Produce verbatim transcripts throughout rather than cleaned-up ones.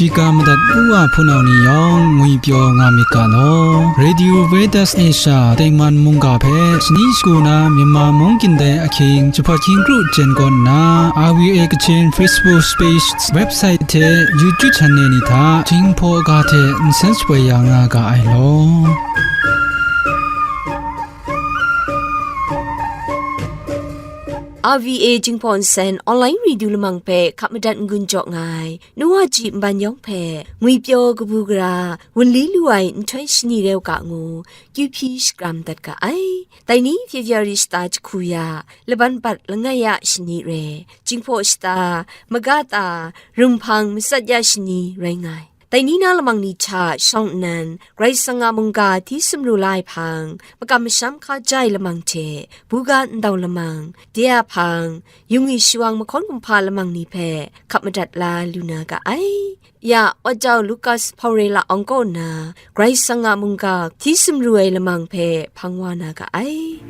Shiga madat u wa hpunau ni yawng ngwipyaw nga myit ga law. Radio Veritas Asia tengman mungga hpe shani shagu na Myanmar mung gindai ahkying jahpawt hkying kru jen kaw nna, R V A Kachin Facebook page, website hte YouTube channel ni hta Jinghpaw ga hte nsen shapoi ya nga ga ai law. R V A Jinghpaw Nsen online radio lamang hpe hkap madat n-gun jaw nga ai, nu wa ji nban yawng hpe, ngwipyaw kabu gara, wunli lu ai nhtoi shani rau ga ngu, kyu hpyi shakram dat ga ai. Dai ni February shata jahku ya, laban bat langai ya shani re, Jinghpaw shata, magata, rumhpang matsat ya shani rai nga ai. Dai ni na lamang ni hta shawng nnan, Karai Kasang a mungga hti sumru la ai hpang, makam masham hka ja ai lamang hte, buga ndau lamang, de a hpang, yung i shawang mahkawn kumhpa lamang ni hpe hkap madat la lu na ga ai. Ya, Wajau Lukas Hpaurela awng kaw nna, Karai Kasang a mungga hti sumru ai lamang hpe hpang wa na ga ai.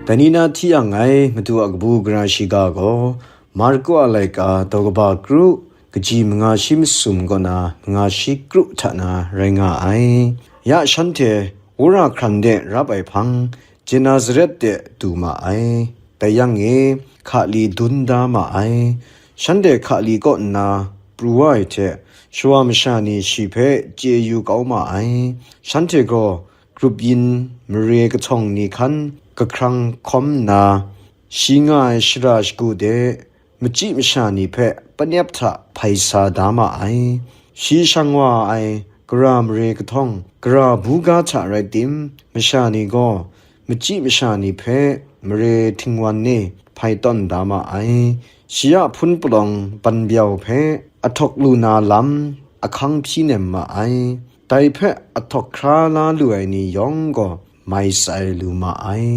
Dai ni na hti yang ai Madu a kabu gara shiga gaw, Marku a laika daw kaba kru, kaji manga shi masum kaw na manga shi kru hta na rai nga ai. Ya shanhte wora hkran de rap ai hpang, Genesaret de du ma ai. Dai yang e, hkali dun da ma ai. Shanhte hkali kaw nna pru wa ai hte, shawa masha ni shi hpe chye yu kau ma ai. Shanhte gaw grup yin mare kahtawng ni hkan kahkrang hkawm nna, shi nga ai shara shagu de machyi masha ni hpe panep hta hpai sa da ma ai. Shi shang wa ai gara mare kahtawng, gara buga hta rai tim, masha ni gaw machyi masha ni hpe mare htingwan e hpai tawn da ma ai. Shi a hpun palawng ban byau hpe ahtawk lu na lam ahkang hpyi nem ma ai. Dai hpe ahtawk hkra la lu ai ni yawng gaw mai tsai lu ma ai.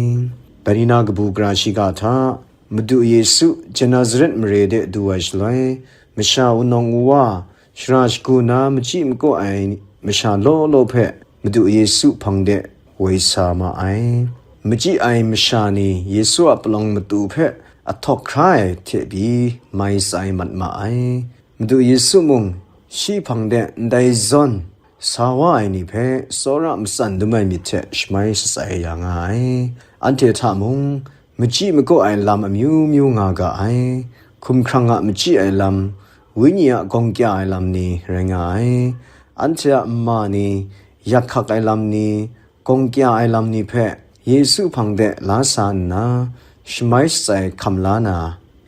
Dai ni na kabu gara shiga hta, Madu Yesu Genesaret mare de du ai shaloi, masha wunawng wuwa, shara shagu na machyi makaw ai masha law law hpe Madu Yesu hpang de woi sa ma ai. Machyi ai masha ni Yesu a palawng matu hpe ahtawk hkra ai hte pyi mai tsai mat ma ai. Madu Yesu mung shi hpang de ndai zawn sa wa ai ni hpe tsawra matsan dum ai myit hte shamai shatsai ya nga ai. Anhte hta mung, machyi makaw ai lam amyu myu nga ga ai. Hkumhkrang a machyi ai lam, Wenyi a gawng kya ai lam ni rai nga ai. Anhte a nma ni, yak hkak ai lam ni, gawng kya ai lam ni hpe Yesu hpang de la sa nna, shamai shatsai hkam la na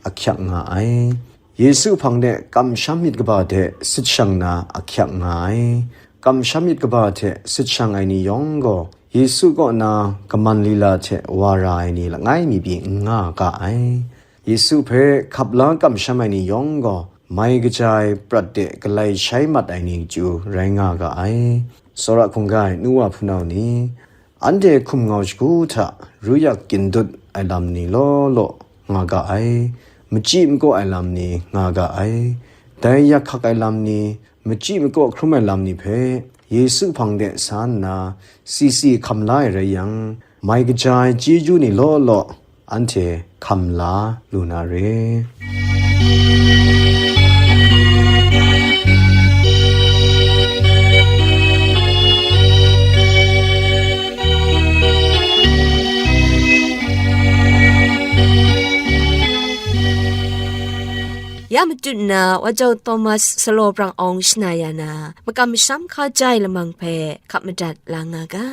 ahkyak nga ai. Yesu hpang de kamsham myit kaba hte sit shang na ahkyak nga ai. Kamsham myit kaba hte sit shang ai ni yawng gaw, Yesu kaw na kaman lila hte wa ra ai ni langai mi pyi n nga ga ai. Yesu hpe hkap la kamsham ai ni yawng gaw, mai kaja ai prat de galai shai mat ai ni chyu rai nga ga ai. Tsawra hkungga ai nu wa hpunau ni, anhte hkum ngau shagu hta ruyak gindut ai lam ni law law nga ga ai, machyi makaw ai lam ni nga ga ai. Dai yak hkak ai lam ni, machyi makaw hkrum ai lam ni hpe Yesu hpang de sa nna, si si hkam la ai rai yang, mai kaja ai chyeju ni law law, anhte hkam la lu na re. Ya matut nna, Wajau Thomas Salaw Brang Awng shana ya na, makam masham hka ja ai lamang hpe hkap madat la nga ga.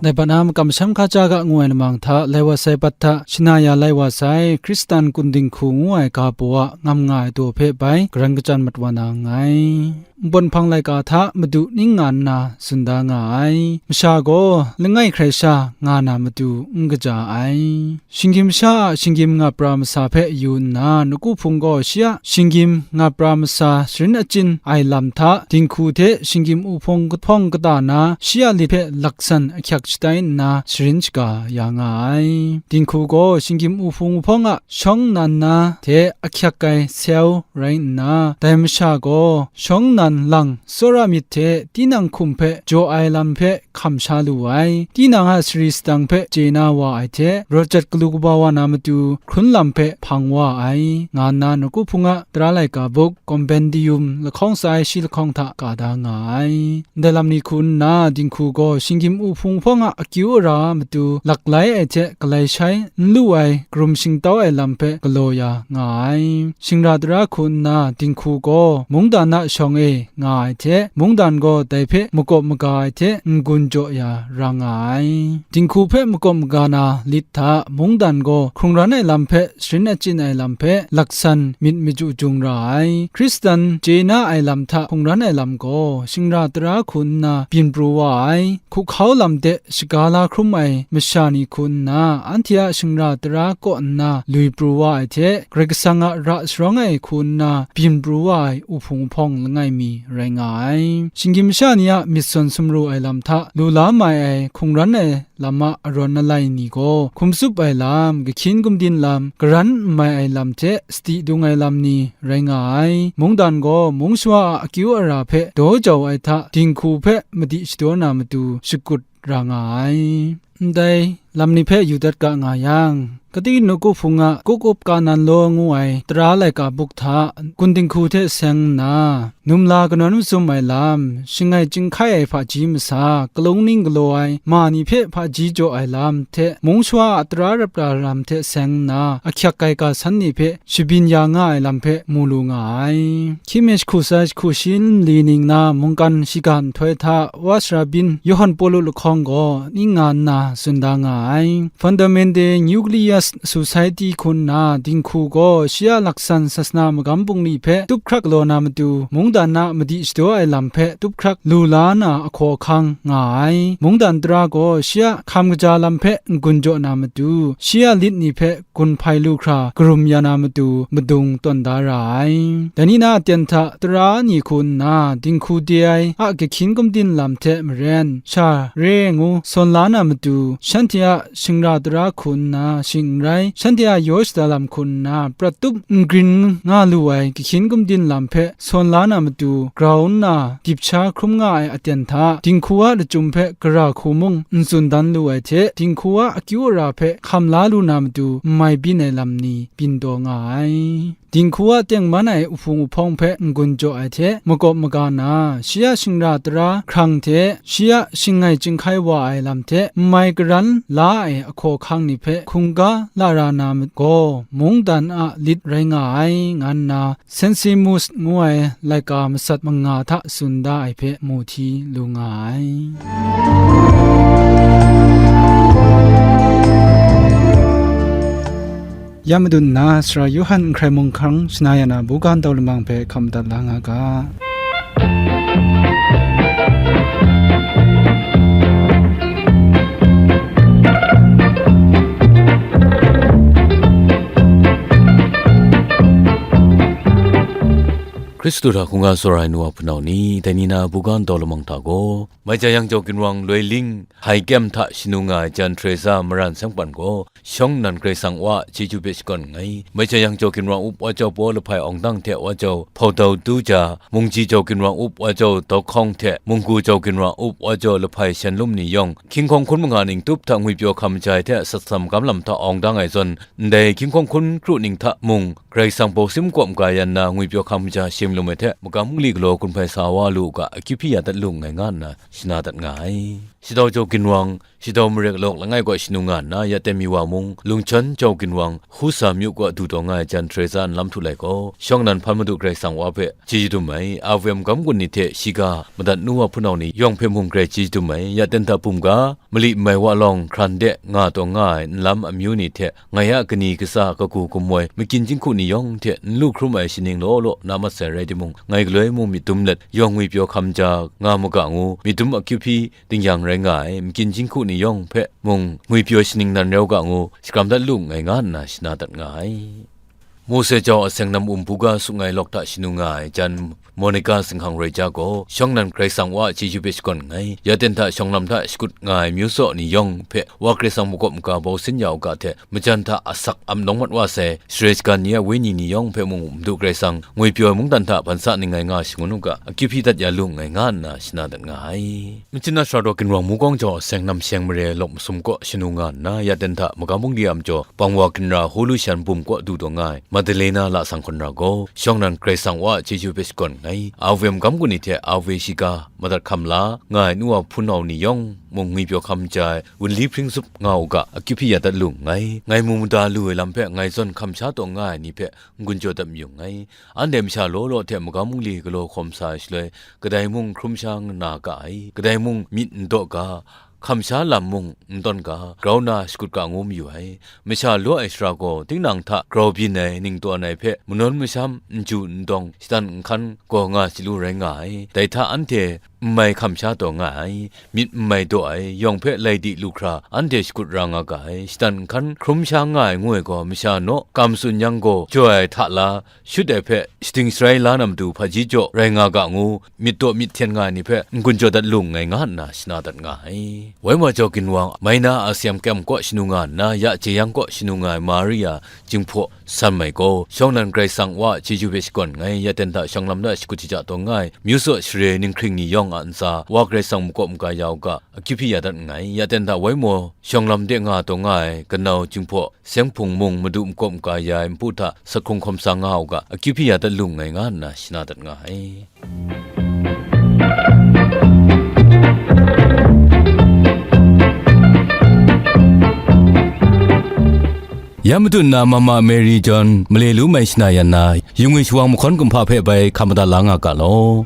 Dai hpang na makam masham hka ja ga ngu ai lamang hta, lai wa sai pat hta, shana ya lai wa sai, Hkristan kun dinghku ngu ai ga baw a ngam nga ai daw hpe bai, karan kachyan mat wa na nngai. Npawt nhpang laika hta Madu ning nga nna tsun da nga ai. Masha gaw langai hkrai sha nga na matu n kaja ai. Shinggyim sha a shinggyim nga pra masa hpe yu nna, nawku hpung gaw shi a shinggyim nga pra masa sharin achyin ai lam hta, dinghku hte shinggyim uhpawng kahtawng kata na, shi a lit hpe laksan ahkyak tai nna sharin shaga ya nga ai. Dinghku gaw shinggyim uhpung uhpawng a shawng nnan na hte ahkyak ai seu rai nna, dai masha gaw shawng nnan lang tsawra myit hte tinang hkum hpe jaw ai lam hpe hkam sha lu ai. Tinang a sari sadang hpe chye na wa ai hte, rawt jat galu kaba wa na matu, hkrun lam hpe hpang wa ai, nga nna nawku hpung a tara laika buk, Compendium lahkawng tsa ai shi lahkawng hta ka da nga ai. Ndai lam ni hku nna, dinghku gaw shinggyim uhpung hpawng a akyu ara a matu, laklai ai hte galai shai n lu ai, karum shingtau ai lam hpe galaw ya nga ai. Shingra tara hku nna, dinghku gaw mungdan a shawng e nga ai hte, mungdan gaw dai hpe makawp maga ai hte n-gun jaw ya ra nga ai. Dinghku hpe makawp maga na lit hta, mungdan gaw hkrung ran ai lam hpe sharin achyin ai lam hpe laksan myit machyu jung ra ai. Hkristan chye na ai lam hta hkrung ran ai lam gaw shingra tara hku nna byin pru wa ai. Hkuhkau lam de shaga la hkrum ai masha ni hku nna, anhte a shingra tara kaw nna lui pru wa ai hte, Karai Kasang a ra sharawng ai hku nna byin pru wa ai uhpung uhpawng langai mi rai nga ai. Shinggyim masha ni a myit sawn sumru ai lam hta lu la mai ai hkrung ran ai lam a arawn alai ni gaw, hkum tsup ai lam, kahkyin gumdin lam, karan n mai ai lam hte sadi dung ai lam ni rai nga ai. Mungdan gaw mung shawa a akyu ara hpe daw jau ai hta, dinghku hpe madi shadaw na matu shakut ra nga ai. Ndai lam ni hpe yu dat ga nga yang, Kati nawku hpung a kup up ka nan law ngu ai tara laika buk hta, gun dinghku hte seng nna, numla kanawn mazum ai lam, shangai chyinghkai ai hpaji masa, kalung ning galaw ai ma ni hpe hpaji jaw ai lam hte, mung shawa a tara rap ra lam hte seng nna, ahkyak ai ga san ni hpe shabyin ya nga ai lam hpe mu lu nga ai. Hkying mi jahku tsa jahku shi nli ning na mungkan shiga nhtoi hta, wa sara byin Yawhan Pawlu lahkawng gaw ning nga nna tsun da nga ai. Fundamental Nucleus Society hku nna dinghku gaw shi a laksan sasana magam bungli hpe tup hkrak galaw na matu, mungdan a madi shadaw ai lam hpe tup hkrak lu la na ahkaw ahkang nga ai. Mungdan tara gaw shi a hkam kaja lam hpe n-gun jaw na matu, shi a lit ni hpe gun hpai lu hkra karum ya na matu madung tawn da ra ai. Dai ni na aten hta tara ni hku nna dinghku de ai a kahkyin gumdin lam hte maren, sha re ngu sawn la na matu, shanhte a shingra tara hku nna shing n rai, shanhte a yaw shada lam hku nna prat tup n grin nga lu ai kahkyin gumdin lam hpe sawn la na matu grau nna dip sha hkrum nga ai aten hta, dinghku a lachyum hpe gara hku mung n tsun dan lu ai hte, dinghku a akyu ara hpe hkam la lu na matu n mai byin ai lam ni byin taw nga ai. Dinghku a tengman ai uhpung uhpawng hpe n-gun jaw ai hte makawp maga na, shi a shingra tara hkrang hte, shi a shangai chyinghkai wa ai lam hte n mai karan la ai ahkaw ahkang ni hpe hkungga la ra na gaw, mungdan a lit rai nga ai, nga nna Sensimus ngu ai laika masat manga hta tsun da ai hpe mu hti lu nga ai. Ya madun nna, Sara Yawhan n hkrai mung hkang shana ya na buga ntau lamang hpe hkam madat la nga ga. Hkristu hta hkungga tsawra ai nu wa hpunau ni, dai ni na buga ntau lamang hta gaw, Maica Yang Jau Ginwang Loi Ling Hai Kyem hta shanu nga ai jan Teresa Maran Sengpan gaw, shawng nnan Karai Kasang Wa a chyeju hpe shakawn nngai. Maica Yang Jau Ginwang Up Wa Jau Paw Lahpai Awng Dang hte Wa Jau Hpau Dau Tu Ja, Mungji Jau Ginwang Up Wa Jau Dau Hkawng hte Munggu Jau Ginwang Up Wa Jau Lahpai Shan Lum ni yawng, hkying hkawng hkun manga ning tup hta ngwipyaw hkam jai hte atsat sam gam lam hta awng dang ai zawn, ndai hkying hkawng hkun kru ning hta mung, Karai Kasang baw sim kawp ga yan na ngwipyaw hkam ja shim lum ai hte, magam mali galaw gun hpai sa wa lu u ga, akyu hpyi ya dat lu nngai nga nna shana dat nga ai. Shadau Jau Ginwang, Shadau Marek Lawk langai gaw shanu nga nna, ya temi wa mung, Lungchan Jau Ginwang, Husa myu gaw du taw nga ai jan Teresa nlam htu lai gaw, shawng nnan hpan Madu Karai Kasang Wa hpe chyeju dum ai, A V M gam gun ni hte shiga madat nu wa hpunau ni yawng hpe mung grai chyeju dum ai, ya ten hta bum ga, mali n mai wa lawng hkran de nga taw nga ai nlam amyu ni hte, ngai a kani kasa kagu gumwoi makyin jinghku ni yawng hte n lu hkrum ai shaning law law na mat sai rai timung, ngai galoi mung myit dum let, yawng ngwipyaw hkam ja nga mu ga ngu, myit dum akyu hpyi ding yang rai nga ai, makyin jinghku ni yawng hpe mung ngwipyaw shaning nan rau ga ngu, shakram dat lu nngai nga nna shana dat nga ai. Mose Jau Aseng Nam Um Buga Sung Ai Lawk hta shanu nga ai jan Monica Zinghang Roija gaw, shawng nan Karai Kasang Wa a chyeju hpe shakawn nngai. Ya ten hta shawng lam hta shakut nga ai myu tsaw ni yawng hpe Wa Karai Kasang makawp maga bau sin ya u ga hte, majan hta asak am lawng mat wa sai, share shagan ni a wenyi ni yawng hpe mung Madu Karai Kasang ngwipyaw ai mungdan hta ban sa ning ngai nga shangun u ga, akyu hpyi dat ya lu nngai nga nna shana dat nga ai. Machin na sara daw ginwang mukawng jaw seng nam seng mare lawk masum kaw shanu nga nna, ya ten hta magam bungli a majaw, Pangwa ginra Hulu shan bum kaw du taw nga ai, Madalena lasang hkawn ra gaw, shawng nan Karai Kasang Wa a chyeju hpe shakawn nngai. Awe magam gun ni hte Awe shiga, madat hkam la nga ai nu wa hpunau ni yawng mung ngwipyaw hkam ja ai, wunli hpring zup nga u ga, akyu hpyi ya dat lu nngai. Ngai mu mada lu ai lam hpe ngai zawn hkam sha taw nga ai ni hpe n-gun jaw dat mayu nngai. Anhte masha law law hte magam bungli galaw hkawm sa ai shaloi, kadai mung hkrum sha na ga ai, kadai mung myit n daw ga, hkam sha lam mung n tawn ga, grau na shakut ga ngu mayu ai. Masha law ai sara gaw, tinang hta grau byin ai, ning tawn ai hpe manawn masham, n ju n dawng, shatan n hkan gaw nga chyalu rai nga ai. Dai hta anhte n mai hkam sha taw nga ai, myit n mai daw ai, yawng hpe lai di lu hkra anhte shakut ra nga ga ai, shatan n hkan hkrum sha nga ai ngu ai gaw, masha naw kam tsun yang gaw, jaw ai hta la, shut ai hpe shading sharai la na matu hpaji jaw rai nga ga ngu, myit daw myit hten nga ai ni hpe n-gun jaw dat lu nngai nga nna shana dat nga ai. Wai wa jaw ginwang, Maina Asiam Kem kaw shanu nga nna, ya Jeyang kaw shanu nga ai Maria Jinghpaw San Mai gaw, shawng nan Karai Kasang Wa a chyeju hpe shakawn nngai, ya ten hta shawng lam hta shakut shaja taw nga ai, myu tsaw share ninghkring ni yawng a ntsa, Wa Karai Kasang makawp maga ya u ga, akyu hpyi ya dat nngai, ya ten hta wai maw, shawng lam de nga taw nga ai, kanau Jinghpaw Seng Hpung mung Madu makawp maga ya ai npu hta sak hkrung hkawm sa nga u ga, akyu hpyi ya dat lu nngai nga nna shana dat nga ai. Ya madu nna Mama Mary John male lu mai shana yan na, yungwi shawang mahkawn kumhpa hpe bai hkam madat la nga ga law.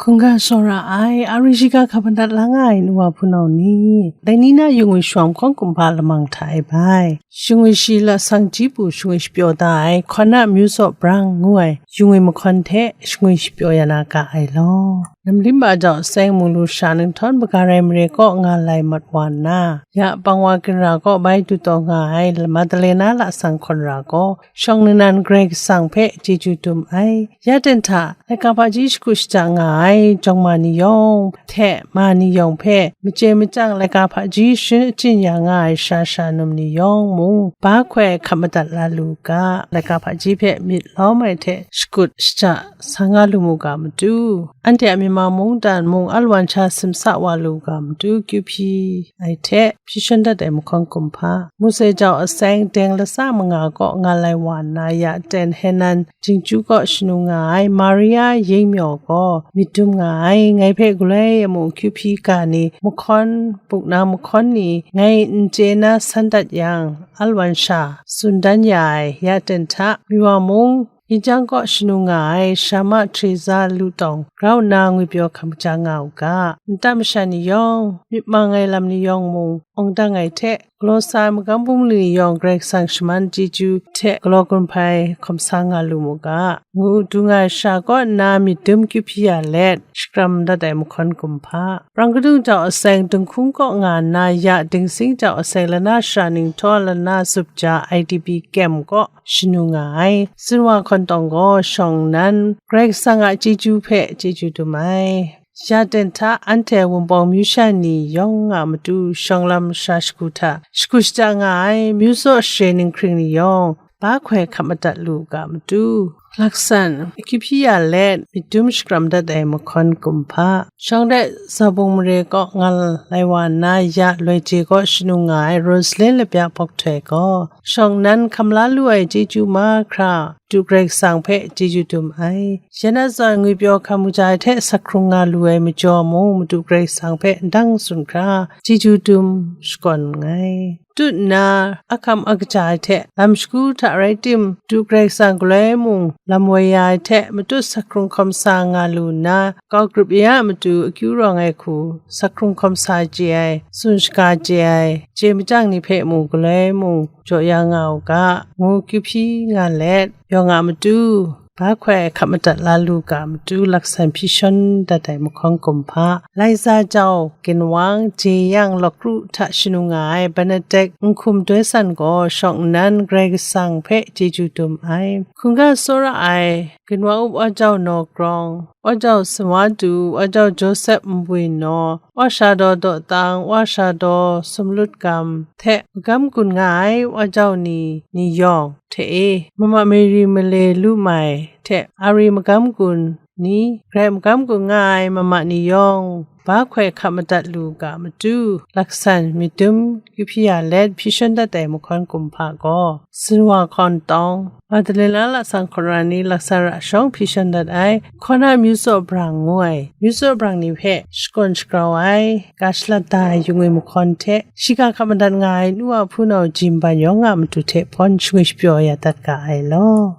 Hkungga tsawra ai, ari shiga hkap madat la nga ai nu wa hpunau ni, dai ni na yungwi shawang mahkawn kumhpa lamang hta e bai, shingwi shi lasang ji pru shingwi shapyaw da ai, hkawn a myu tsaw brang ngu ai, yungwi mahkawn hte shingwi shapyaw ya na ga ai law. Namlim ba jau seng mung lu sha ninghtawm, Bagarai mare kaw nga lai mat wa nna, ya Pangwa ginra kaw bai du taw nga ai Madalena lasang hkawn ra gaw, shawng nnan Karai Kasang hpe chyeju dum ai. Ya ten hta, laika hpaji shakut shaja nga ai jawng ma ni yawng hte ma ni yawng hpe, machye machyang laika hpaji shachin ya nga ai sha sha num ni yawng mung, ba hkoi hkap madat la lu ga, laika hpaji hpe myit lawm ai hte shakut shaja sa nga lu mu ga matu, anhte a myit mungdan mung alwan sha simsa wa lu ga matu, kyu hpyi ai hte hpyi shan dat ai mahkawn kumhpa, Mose jau aseng deng latsa manga kaw nga lai wa nna, ya ten Henan Jingju kaw shanu nga ai Maria Yingmyaw gaw myit dum nga ai, ngai hpe galoi amu kyu hpyi ga ni, mahkawn, buk na mahkawn ni, ngai n chye na san dat yang, alwan sha tsun dan ya ai, ya ten hta, Miwa mung, Yinjang kaw shanu nga ai Shama Teresa lu tawng grau nna ngwipyaw hkam ja nga u ga, nta masha ni yawng, myit mang ai lam ni yawng mung, awng dang ai hte, galaw sa ai magam bungli ni yawng Karai Kasang shaman chyeju hte galaw gun hpai hkawm sa nga lu mu ga, ngu du nga ai sha kaw nna myit dum kyu hpyi ya let, shakram dat ai mahkawn kumhpa. Prang kadung jau aseng dinghkung kaw nga nna, ya dingsing jau aseng lana sha ninghtawm lana zup ja I D P kem kaw shanu nga ai. Tsinwa hkawn tawng gaw shawng nnan, Karai Kasang a chyeju hpe chyeju dum ai. Ya ten hta anhte Wunpawng myu sha ni yawng a matu shawng lam sha shagu hta shagu shata nga ai, myu tsaw share ninghkring ni yawng, ba hkoi hkap madat lu u ga matu, laksan, akyu hpyi ya let, myit dum shakram dat ai mahkawn kumhpa. Shawng rai Zabung mare kaw nga lai wa nna, ya loi je kaw shanu nga ai Rosalyn Labya Bawk Htoi gaw, shawng nnan hkam la lu ai chyeju mahkra, Madu Karai Kasang hpe chyeju dum ai. Ya na zawn ngwipyaw hkam kaja ai hte sak hkrung nga lu ai majaw mung, Madu Karai Kasang hpe ndang tsun hkra, chyeju dum shakawn nngai. Tut nna, ahkam akaja ai hte lam shagu hta rai tim, Madu Karai Kasang galoi mung lam woi ya ai hte matut sak hkrung hkawm sa nga lu nna, kau grup ya a matu akyu rawng ai hku sak hkrung hkawm sa chye ai, tsun shaga chye ai, chye machyang ni hpe mung galoi mung jaw ya nga u ga, ngu kyu hpyi nga let, yawng a matu, ba hkoi hkap madat la lu ga matu laksan hpyi shawn dat ai mahkawn kumhpa, Laiza jau ginwang, jeyang lawk kru hta shanu nga ai Benedik nhkum doi san gaw shawng nnan Karai Kasang hpe chyeju dum ai. Hkungga tsawra ai ginwang up wa jau naw grawng, wa jau sawa du, wa jau Josep nbwi naw, wa sha daw dawtang, wa sha daw sumlut gam hte magam gun nga ai wa jau ni, ni yawng hte e, Mama Mary male lu mai hte a re magam gun ni, grai magam gun nga ai mama ni yawng, ba hkoi hkap madat lu ga matu, laksan myit dum kyu hpyi ya let hpyi shawn dat ai mahkawn kumhpa gaw, Sunwa hkawn tawng, Madalena lasang hkawra ni laksan ra shawng hpyi shawn dat ai, Hkaw na myu tsaw brang ngu ai, myu tsaw brang ni hpe shakawn shagrau ai, ga shalat da ai yung ai mahkawn hte, shiga hkap madat nga ai nu wa hpunau jim ban yawng a matu hte hpawn shangwi shapyaw ya dat ga ai law.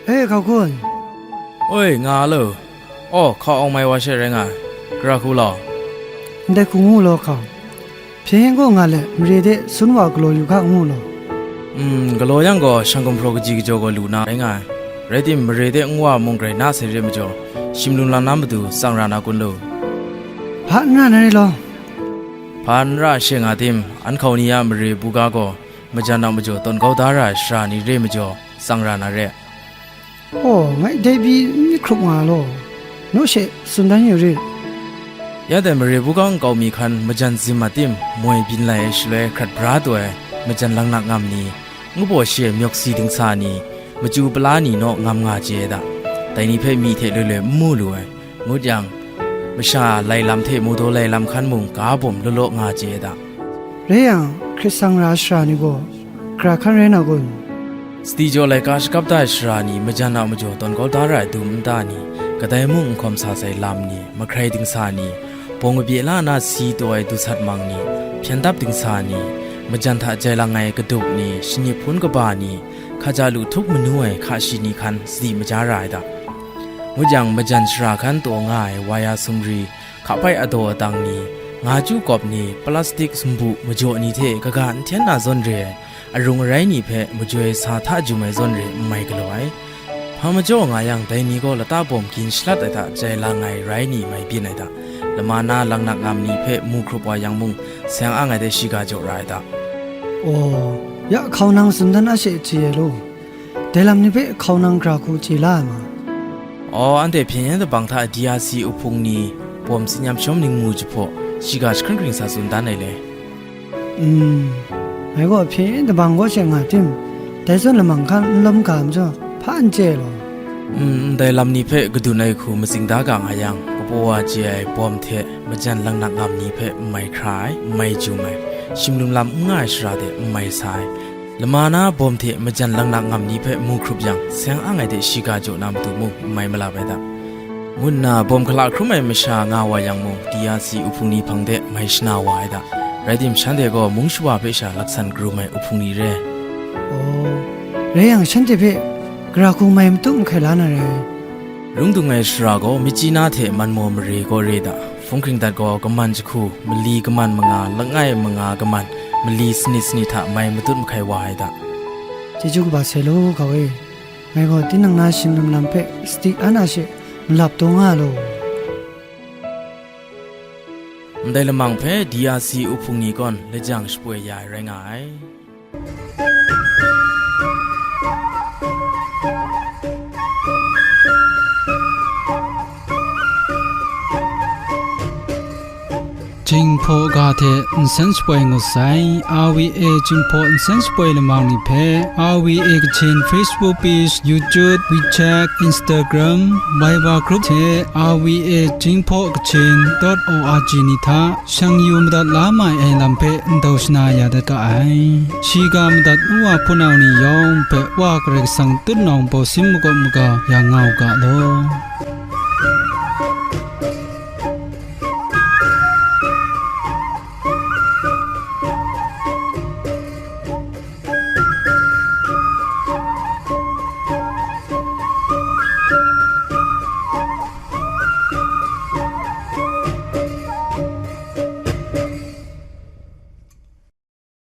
E, hkau kun. Oi, nga lo. Aw, hkau awng mai wa she rai nga ai. Gara hku law. Ndai hku ngu law, hkau. Hpyen gaw nga let, mare de sun wa galaw yu ga ngu law. Mm, galaw yang gaw, shang gumhpraw kaji kajaw gaw lu na rai nga ai. Rai tim, mare de nwa mung grai na sai re majaw, shim lung lang na matu tsang ra na kun lo. Hpa n ra na re law. Hpa n ra she nga tim, an hkau ni a mare buga gaw, majan a majaw tawn kau da ra ai sara ni re majaw, tsang ra na re. Aw, ngai dai pyi n myit hkrup nga law, naw she tsun dan yu rit. Ya dai mare buga nkau mi hkan majan zim mat tim, moi byin lai ai shaloi hkrat bra taw ai, majan laknak ngam ni, ngu baw shi ai myawk si dingsa ni, machyu pala ni naw ngam nga chye ai da, dai ni hpe myi hte loi loi n mu lu ai, ngut yang, masha lai lam hte mu daw lai lam hkan mung ga bawm law law nga chye ai da. Rai yang, hkrit tsang ra ai sara ni gaw, gara hkan rai na kun? Sadi jaw laika shakap da ai sara ni, majan a majaw tawn kau da ra ai dum nta ni, kadai mung n hkawm sa sai lam ni, mahkrai dingsa ni, bawng kabye la na si taw ai dusat mang ni, hpyen dap dingsa ni, Majan hta jai lang ai kadup ni, shani hpun kaba ni, hkaja lu htup manu ai hka shi ni hkan sadi maja ra ai da. Ngut yang, majan shara hkan taw nga ai waya sumri, hkapai adaw adang ni, nga chyu kawp ni, plastik sumbu majaw ni hte kaga n hten na zawn re ai, arung arai ni hpe majoi sa hta jum ai zawn re n mai galaw ai. Hpa majaw nga yang, dai ni gaw lata bawm gin shalat ai hta jai lang ai rai ni mai byin ai da. Lama na langnak ngam ni hpe mu hkrup wa yang mung, seng ang ai de shiga jaw ra ai da. Aw, ya hkaunang tsun dan a she chye ai law. Dai lam ni hpe hkaunang gara hku chye la ai ma. Aw, anhte hpyen yen dabang hta D R C uhpung ni bawm tsin yam shawm ning mu jahpaw, shiga jahkring hkring sa tsun dan ai le. Mm, ngai gaw hpyen yen dabang kaw she nga tim, dai zawn lamang hkan n lawm ga ai majaw, hpa n chye ai law. Mm, ndai lam ni hpe kadun ai hku matsing da ga nga yang, kapaw wa chye ai bawm hte majan langnak ngam ni hpe n mai hkra ai, n mai jum ai, shim lum lam n nga ai shara de n mai sa ai, lama na bawm hte majan langnak ngam ni hpe mu hkrup yang, seng ang ai de shiga jaw na matu mung n mai malap ai da, ngu nna bawm hkala hkrum ai masha nga wa yang mung, D R C uhpung ni hpang de mai shana wa ai da. Rai tim, shanhte gaw mung shawa hpe sha laksan karum ai uhpung ni re. Aw, rai yang, shanhte hpe gara hku mai matu mahkai la na rai. Rung dung ai shara gaw, Myitkyina hte Manmaw mare kaw re da. Hpung hkring dat gaw, kaman jahku, mali kaman manga, langai manga kaman, mali sanit sanit hta mai matut mahkai wa ai da. Chyeju kaba sai law, ga e. Ngai gaw tinang na shim lum lam hpe sadi an a she malap taw nga law. Ndai lamang hpe D R C uhpung ni kawn lajang shapoi ya ai rai nga ai. Jinghpaw ga hte nsen shapoi ngut sai. R V A Jinghpaw nsen shapoi lamang ni hpe R V A Kachin Facebook page, YouTube, WeChat, Instagram, Viber group hte R V A Jinghpaw Kachin dot O R G ni hta shang yu madat la mai ai lam hpe ndau shana ya dat ga ai. Shiga madat nu wa hpunau ni yawng hpe Wa Karai Kasang tutnawng bawsin makawp maga ya nga u ga law.